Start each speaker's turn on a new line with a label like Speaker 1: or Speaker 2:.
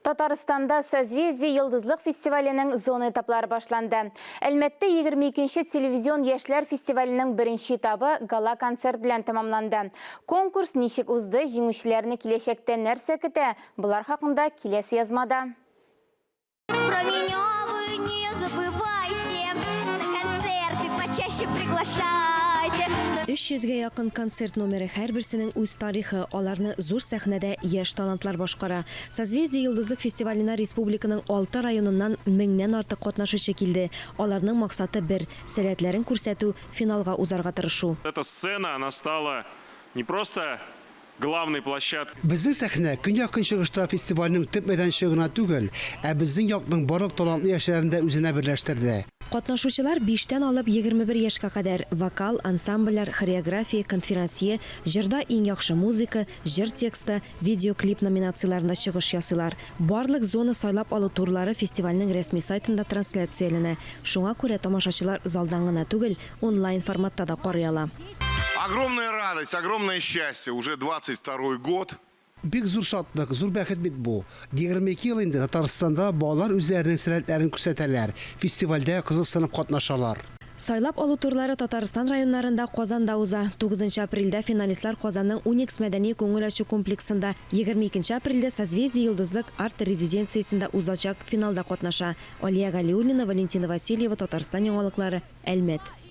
Speaker 1: Татарстанда Созвездие Йолдызлык фестиваленең зона этаплары башланды. Әлмәттә 22 нче телевизион яшьләр фестиваленең беренче этабы гала-концерт белән тәмамланды. Конкурс ничек узды, җиңүчеләрне киләчәктә нәрсә көтә? Болар хакында киләсе язмада.
Speaker 2: Про меня вы не забывайте, на концерты почаще приглашайте.
Speaker 3: 300 гә якын концерт номеры, һәрберсенең үз тарихы, аларны зур сәхнәдә яшь талантлар башкара. Созвездие-Йолдызлык фестиваленә республиканың алты районыннан меңнән артык катнашучы килде. Аларның максаты бер, сәләтләрен күрсәтү, финалга узарга тырышу.
Speaker 4: Эта сцена, она стала не просто главной площадкой.
Speaker 5: Безнең сәхнә Көньяк-Көнчыгышта фестивальнең төп мәйданчыгы гына түгел, ә безнең якның барлык талантлы яшьләрен дә үзенә берләштерде.
Speaker 3: Катнашучылар биштән алып 21 яшькә кадәр, вокал, ансамбльләр, хореография, конферансье, җырда иң яхшы музыка, җыр тексты, Видеоклип номинацияләрендә чыгыш ясыйлар. Барлык зона сайлап алу турлары фестивальнең рәсми сайтында трансляцияләнә. Шуңа күрә тамашачылар залдан гына түгел, онлайн форматта да карый ала.
Speaker 6: Огромная радость, огромное счастье, уже 22 год.
Speaker 5: Бик зур шатлык, зур бәхет бит бу. 22 ел инде Татарстанда балалар үзләренең сәләтләрен күрсәтәләр, фестивальдә кызыксынып катнашалар.
Speaker 3: Сайлап алу турлары Татарстан районнарында, Казанда уза. Тугызынчы апрельдә финалистлар Казанның Уникс мәдәни-күңел ачу комплексында, 22 апрельдә Созвездие-Йолдызлык арт-резиденциясендә узачак финалда катнаша. Алия Галиуллина, Валентина Васильева, Татарстан яңалыклары, Әлмәт.